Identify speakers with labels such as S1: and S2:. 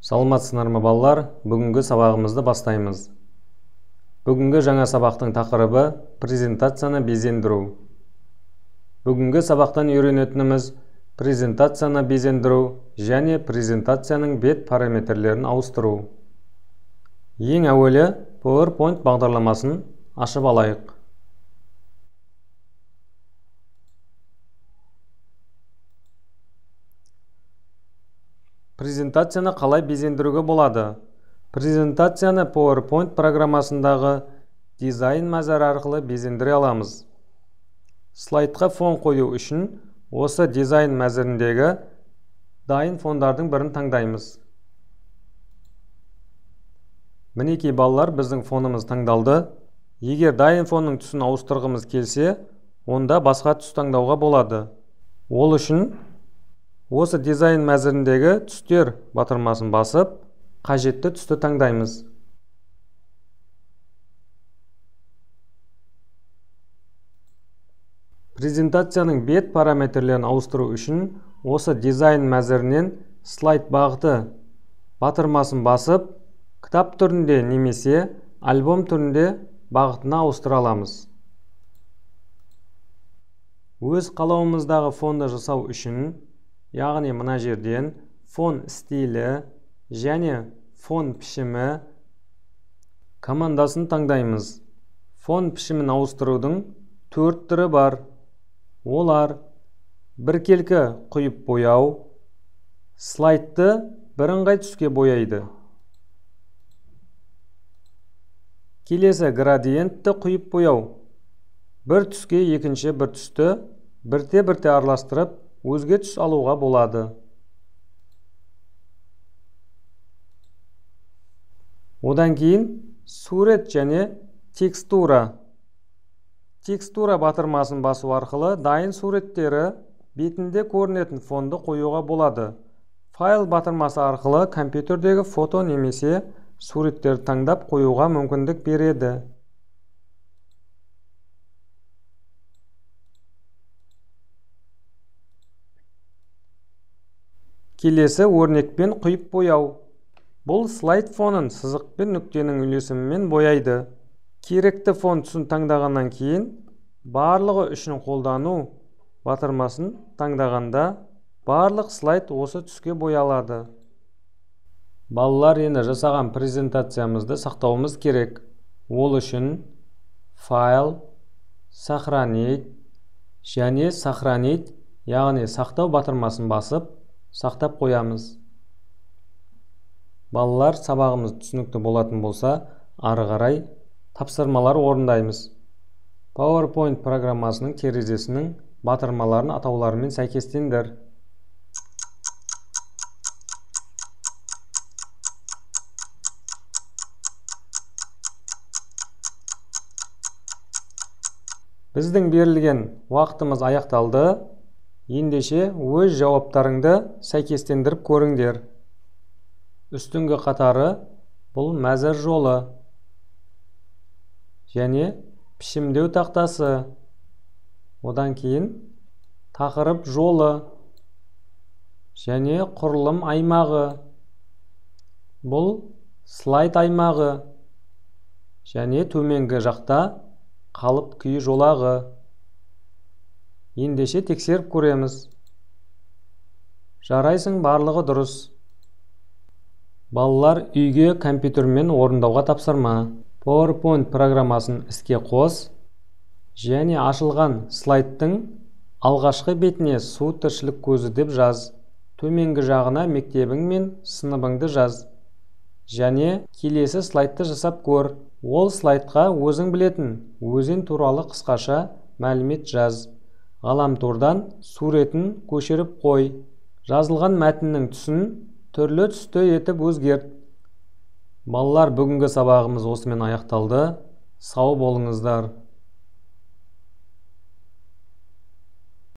S1: Саламатсыздар ма, балалар? Бүгінгі сабағымызды бастаймыз. Бүгінгі жаңа сабақтың тақырыбы презентацияны безендіру. Бүгінгі сабақтан үйренетініміз презентацияны безендіру және презентацияның бет параметрлерін ауыстыру. Ең әуелі PowerPoint бағдарламасын ашып алайық. Презентацияны қалай безендіруге болады? Презентацияны PowerPoint программасындағы дизайн мәзірі арқылы безендіре аламыз. Слайдқа фон қою үшін осы дизайн мәзіріндегі дайын фондардың бірін таңдаймыз. Мінекей, балалар, біздің фонымыз таңдалды. Егер дайын фонның түсін ауыстырғымыз келсе, онда басқа түс таңдауға болады. Ол үшін осы дизайн мәзіріндегі түстер батырмасын басып, қажетті түсті таңдаймыз. Презентацияның бет параметрлерін ауыстыру үшін осы дизайн мәзірінен слайд бағыты батырмасын басып, кітап түрінде немесе альбом түрінде бағытына ауыстыра аламыз. Өз қалауымыздағы фонды жасау үшін, яғни мына жерден фон стилі және фон пішімі командасын таңдаймыз. Фон пішімін ауыстырудың 4 түрі бар. Олар: біркелкі құйып бояу, слайдты бірыңғай түске бояйды. Келесі градиентті құйып бояу. Бір түске екінші бір түсті бірте-бірте араластырып, өзге түс алуға болады. Одан кейін сурет және текстура. Текстура батырмасын басу арқылы дайын суреттері бетінде көрінетін фонды қоюға болады. Файл батырмасы арқылы компьютердегі фото немесе суреттерді таңдап қоюға мүмкіндік береді. Келесі өрнекпен құйып бояу. Бұл слайд фонын сызық пен нүктенің үйлесімімен бояйды. Керекті фон түсін таңдағаннан кейін барлығы үшін қолдану батырмасын таңдағанда барлық слайд осы түске боялады. Балалар, енді жасаған презентациямызды сақтауымыз керек. Ол үшін файл, сохранить және сохранить, яғни сақтау батырмасын басып, сақтап қоямыз. Балалар, сабағымыз түсінікті болатын болса, ары қарай тапсырмалар орындаймыз. PowerPoint программасының терезесінің батырмаларын атауларымен сәйкестендір. Біздің берілген уақытымыз аяқталды. Ендеше өз жауаптарыңды сәйкестендіріп көріңдер. Үстіңгі қатары бұл мәзір жолы және пішімдеу тақтасы. Одан кейін тақырып жолы және құрылым аймағы. Бұл слайд аймағы және төменгі жақта қалып күй жолағы. Ендеше тексеріп көреміз. Жарайсың, барлығы дұрыс. Балалар, үйге компьютермен орындауға тапсырма. PowerPoint программасын іске қос және ашылған слайдтың алғашқы бетіне су тіршілік көзі деп жаз. Төменгі жағына мектебің мен сыныбыңды жаз. Және келесі слайдты жасап көр. Ол слайдқа өзің білетін өзен туралы қысқаша мәлімет жаз. Ғаламтордан суретін көшіріп қой. Жазылған мәтіннің түсін түрлі түсті етіп өзгерт. Балалар, бүгінгі сабағымыз осымен аяқталды. Сау болыңыздар.